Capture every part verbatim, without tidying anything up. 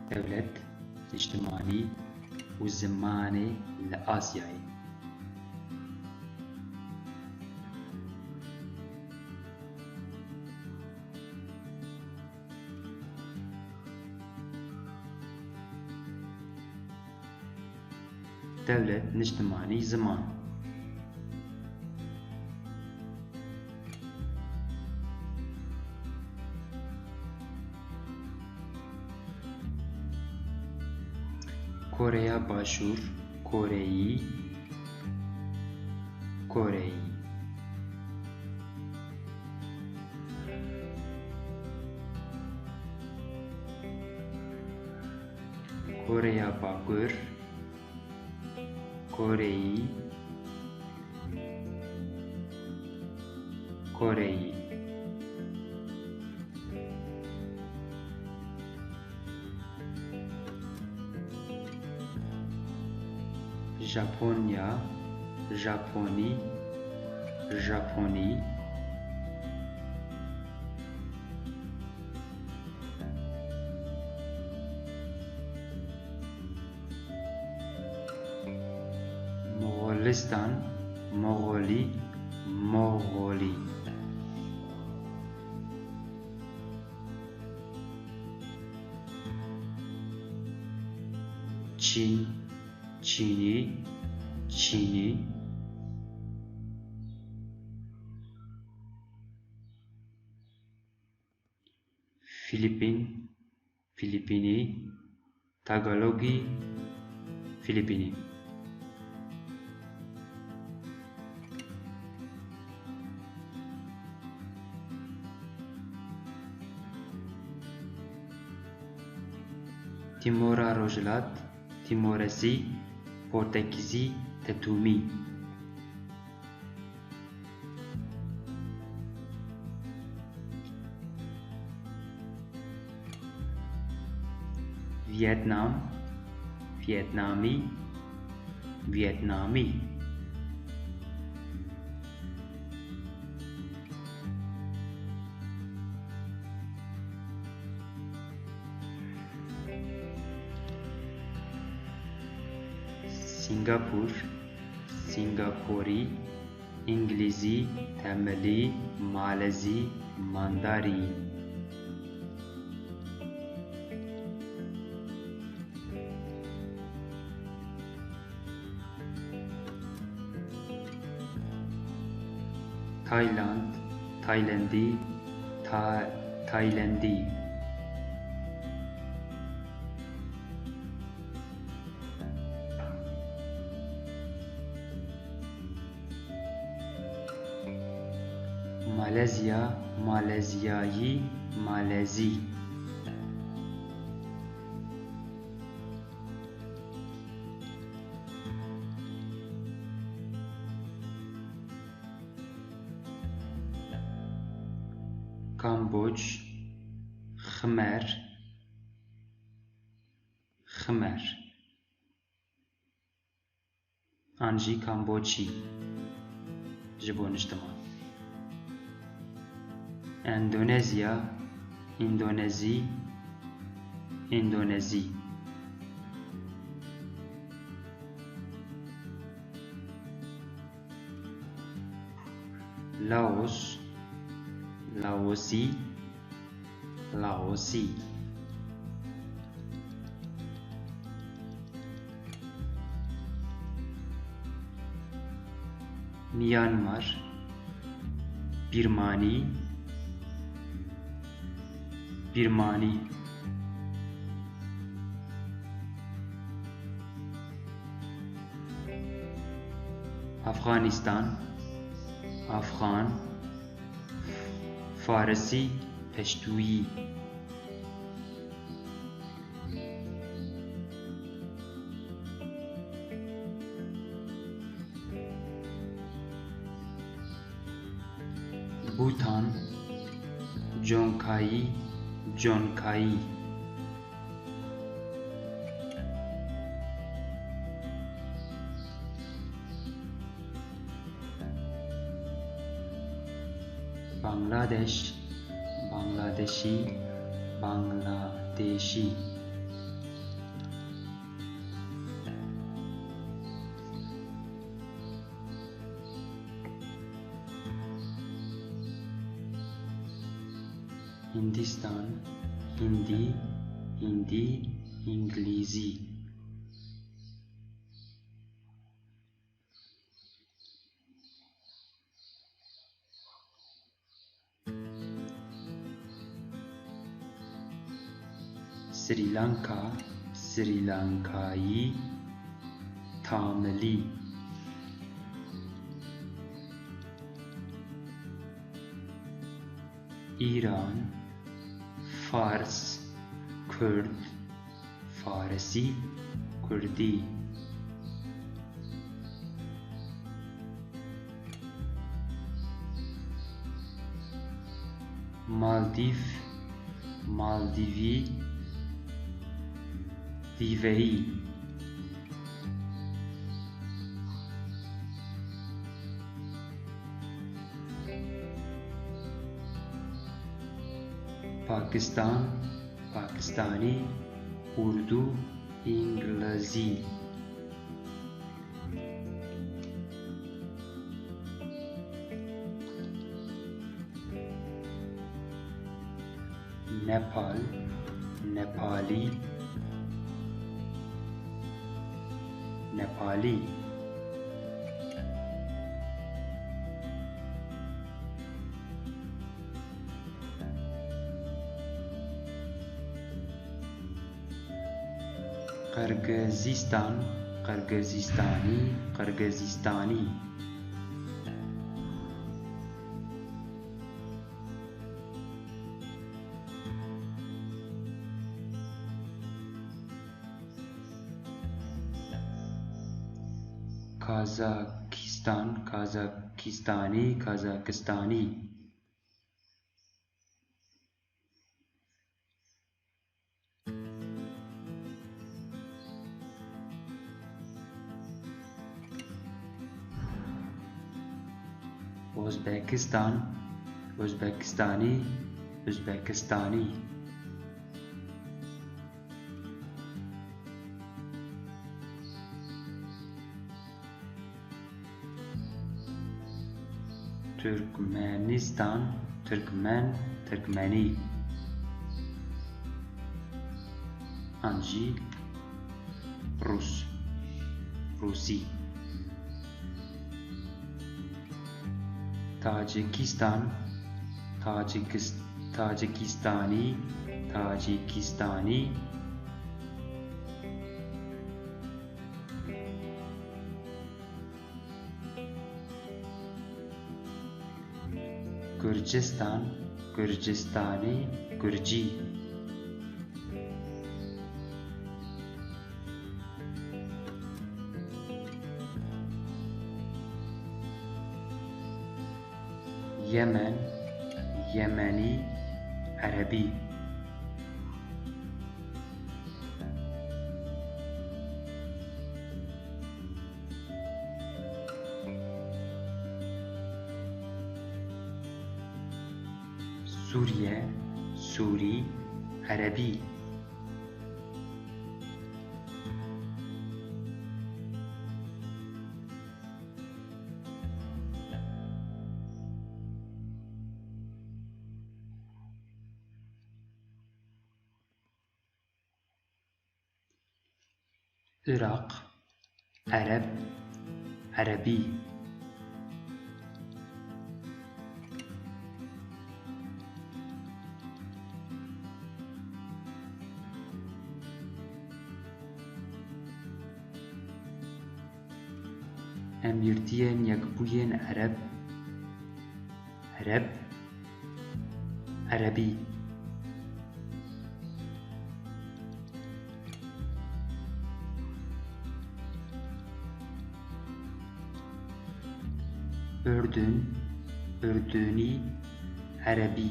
Dewlet, niştimanî û zimanê li Asyayê. Dewlet, niştimanî, ziman. Koreya Başûr, Koreyî, Koreyî. Koreya Bakur, Koreyî, Koreyî. Japonya, Japonî, Japonî. Moxolistan, Moxolî, Moxolî. Çîn, Çînî, Çînî. Filipîn, Filipînî, Tagalogî, Filipînî. Tîmora Rojhilat, Tîmoresî, Portekîzî, Tetûmî. Vietnam, Vietnamî, Vietnamî. Singapur, Singaporî, Îngilîzî, Temilî, Malezî, Mandarî. Tayland, Taylendî, Ta-, Taylendî. Malezya, Malezyayî, Malezî. Kamboç, Ximer, Ximer. An jî Kamboçî ji bo niştiman. Endonezya, Îndonezî, Îndonezî. Laos, Laosî, Laosî. Myanmar, Birmanî, Birmanî. Afganistan, Afgan, Farisî, Peştûyî. Bûtan, Conkayî, Conkayî. Bangladeş, Bangladeşî, Bangladeşî. Hindistan, Hindi, Hindi, Îngilîzî. Sri Lanka, Sri Lankayî, Tamilî. Îran, Fars, Kurd, Farisî, Kurdî. Maldîv, Maldîvî, Dîveyî. Pakistan, Pakistanî, Urdu, Îngilizî. Nepal, Nepalî, Nepalî. Qirgizîstan, Qirgizîstanî, Qirgizîstanî. Kazakistan, Kazakîstanî, Kazakistanî. Ozbekistan, Ozbekistanî, Uzbekistanî. Turkmenistan, Turkmen, Turkmenî. An jî Rûs, Rûsî. Tacikistan, Tacikis-, Tacikîstanî, Tacikîstanî. Gurcistan, Gurcistanî, Gurcî. Yemen, Yemenî, Erebî. Sûriye, Sûrî, Erebî. Iraq, Ereb, Erebî. Emirtiyên Yekbûyên Ereb, Ereb, Erebî. Urdun, Urdunî, Erebî.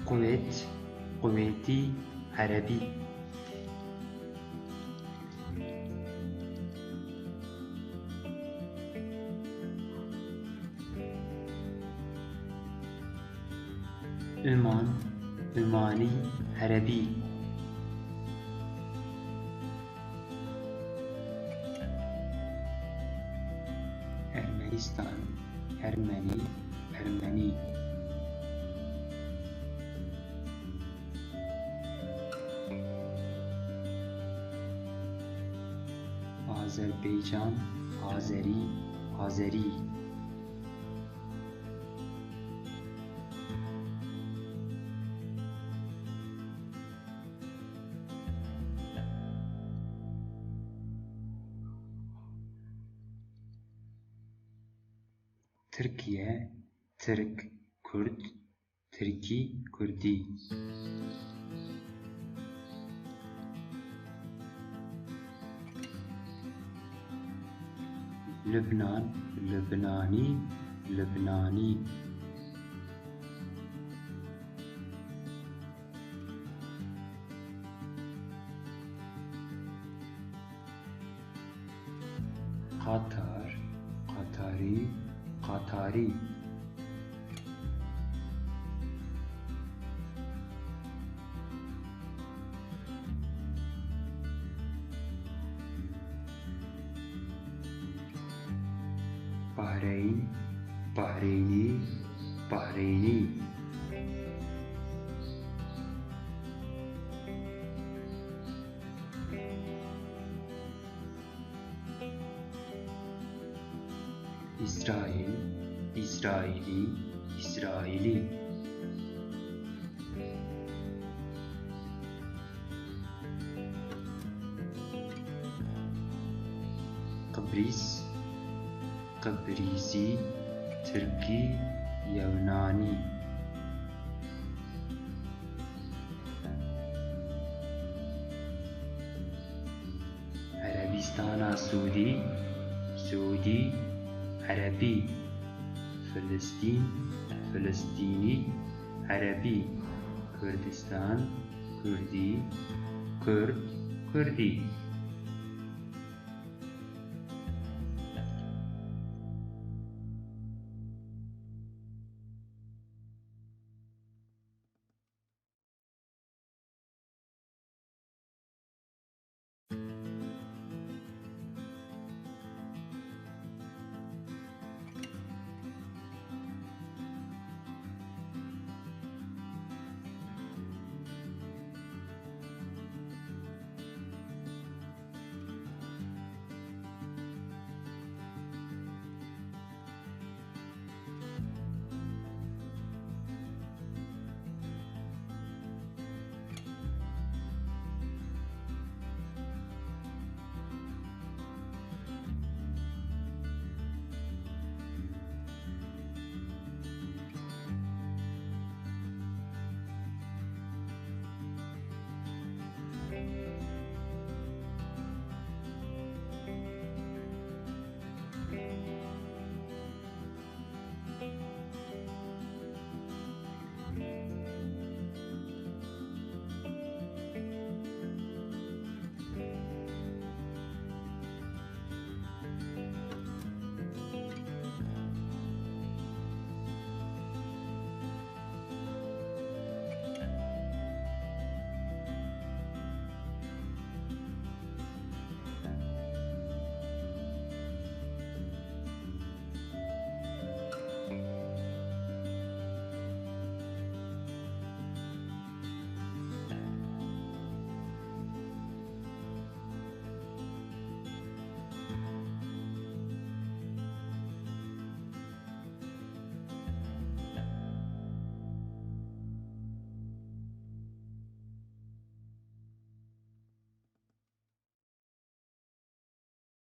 Kuwêt, Kuwêtî, Erebî. Uman, Umanî, Erebî. Ermenistan, Ermenî, Ermenî. Azerbaycan, Azerî, Azerî. Tirkiye, Tirk, Kurd, Tirkî, Kurdî. Lubnan, Lubnanî, Lubnanî. Qatar, Qatarî, Qatarî. Bahreyn, Bahreynî, Bahreynî. Îsraîl, Îsraîlî, Îsraîlî. Qibrîs, Qibrîsî, Tirkî, Yewnanî. Erebîstana Sûdî, Sûdî, Erebî. Filistîn, Filistînî, Erebî. Kurdistan, Kurdî, Kurd, Kurdî.